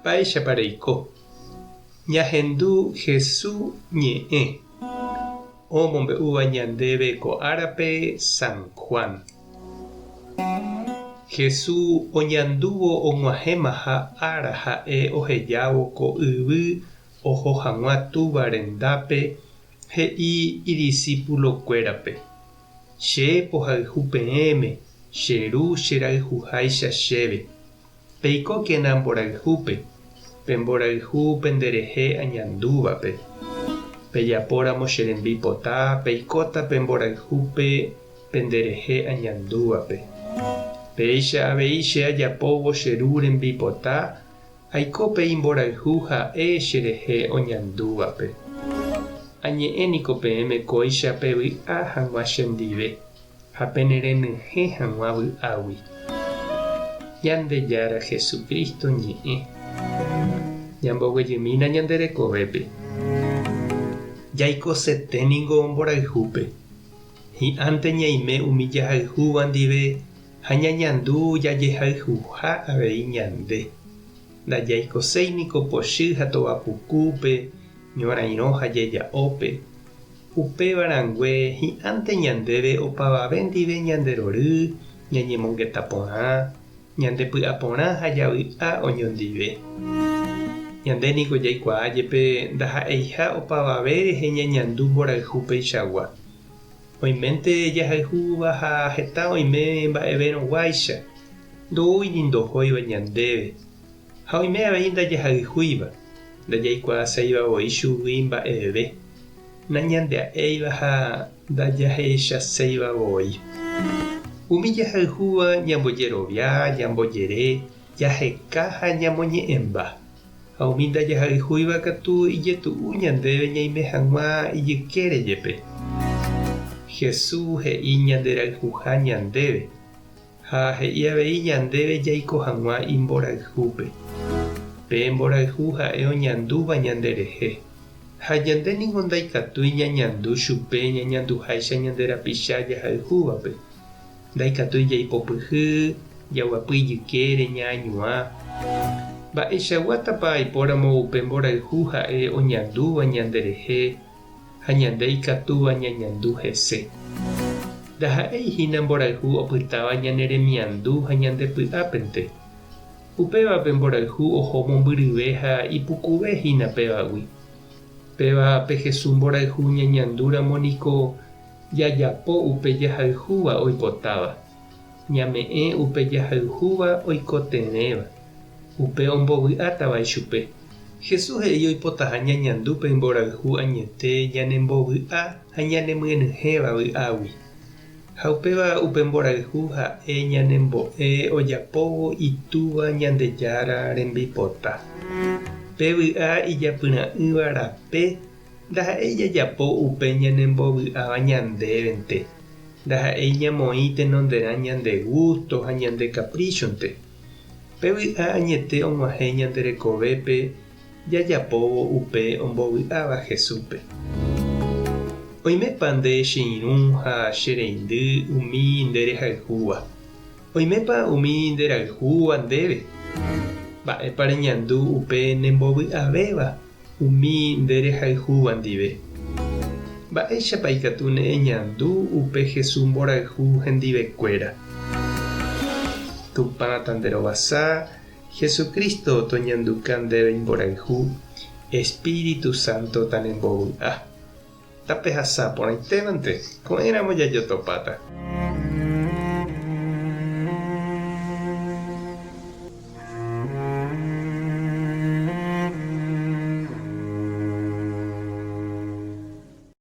Mba'éichapa reiko? Ñahendu Hesu ñe'ẽ omombe'úva ñandéve ko árape San Juan. Hesu oñandúvo og̃uahẽmaha ára ha'e ohejávo ko yvy oho hag̃ua Túva rendápe he'i idisípulokuérape, Che pohayhu peẽme, che Ru cherayhuháicha chéve. Peikókena mborayhúpe, pe mborayhu penderehe añandúvape. Pejapóramo che rembipota, peikóta pe mborayhúpe penderehe añandúvape. Péicha avei che ajapóvo che Ru rembipota, aiko pe imborayhu ha'e cherehe oñandúvape. Añe'ẽ niko peẽme kóicha pevy'a hag̃ua chendive. Ha penerenyhẽ hag̃ua vy'águi. Ñandejára Jesucristo ñe'ẽ. Ñamboguejymína ñande rekovépe. Jaikosete ningo mborayhúpe. Hi'ãnte ñaime umi jahayhúva ndive ha ñañandu jajehayhuha avei ñande. Ndajaikoséi niko pochy ha tovapukúpe, ñorairõ ha jeja'ópe. Upéva rangue hi'ãnte ñandéve opavave ndive ñande rory, ñañemongeta porã, ñande py'a porã ha javy'a oñondive. Ñande niko jaikuaa jepe ndaha'eiha opavave rehe ñañandu mborayhu peichagua. Oiménte jahayhúva ha heta oime mba'evérõguáicha, ndoúi ni ndohóiva ñandéve. Ha oime avei ndajahayhúiva, ndajaikuaaséiva voi chugui mba'eve, nañandea'éiva ha ndajahechaséiva voi. Umi jahayhúva ñambojerovia, ñambojere, jaheka ha ñamoñe'ẽmba. Ha umi ndajahayhúiva katu ijetu'u ñandéve ñaime hag̃ua ijykére jepe. Jesús he'i ñanderayhuha ñandéve. Ha he'i avei ñandéve jaiko hag̃ua imborayhúpe. Pe mborayhu ha'e oñandúva ñanderehe. Ha ñande ningo ndaikatúi ñañandu chupe ñañanduháicha ñande rapicha jahayhúvape. Ndaikatúi jaipopyhy, jaguapy ijykére, ñaañuã. Mba'eichaguátapa aipóramo upe mborayhu ha'e oñandúva ñanderehe? ha ñande ikatúva ñañandu hese. Ndaha'éi hína mborayhu opytáva ñane remiandu ha ñande py'ápente. Upéva pe mborayhu oho mombyryve ha ipukuve hína pévagui. Péva pe Jesús mborayhu ñañandúramo niko jajapo upe jahayhúva oipotáva, ñame'ẽ upe jahayhúva oikotevẽva, upe ombovy'átava ichupe. Jesús he'i oipotaha ñañandu pe imborayhu añete ñanembovy'a ha ñanemyenyhẽva vy'águi. Ha upéva upe mborayhu ha'e ñanembo'e ojapóvo Itúva Ñandejára rembipota. Pe vy'a ijapyra'ỹva rape ndaha'éi jajapo upe ñanembovy'áva ñandévente, ndaha'éi ñamoĩ tenonderã ñande gústo ha ñande kapríchonte. Pe vy'a añete og̃uahẽ ñande rekovépe jajapóvo upe ombovy'áva Jesúspe. Oimépa nde che irũ ha che reindy umi nde rehayhúva? Oimépa umi nde rayhúva ndéve? Mba'épa reñandu upe nembovy'avéva umi nde rehayhúva ndive? Mba'éichapa ikatu ne eñandu upe Jesús mborayhu hendivekuéra? Tupã tanderovasa, Jesucristo toñanduka ndéve imborayhu, Espíritu Santo tanembovy'a. Tapehasa porãitévante, ko'ẽramo jajotopáta.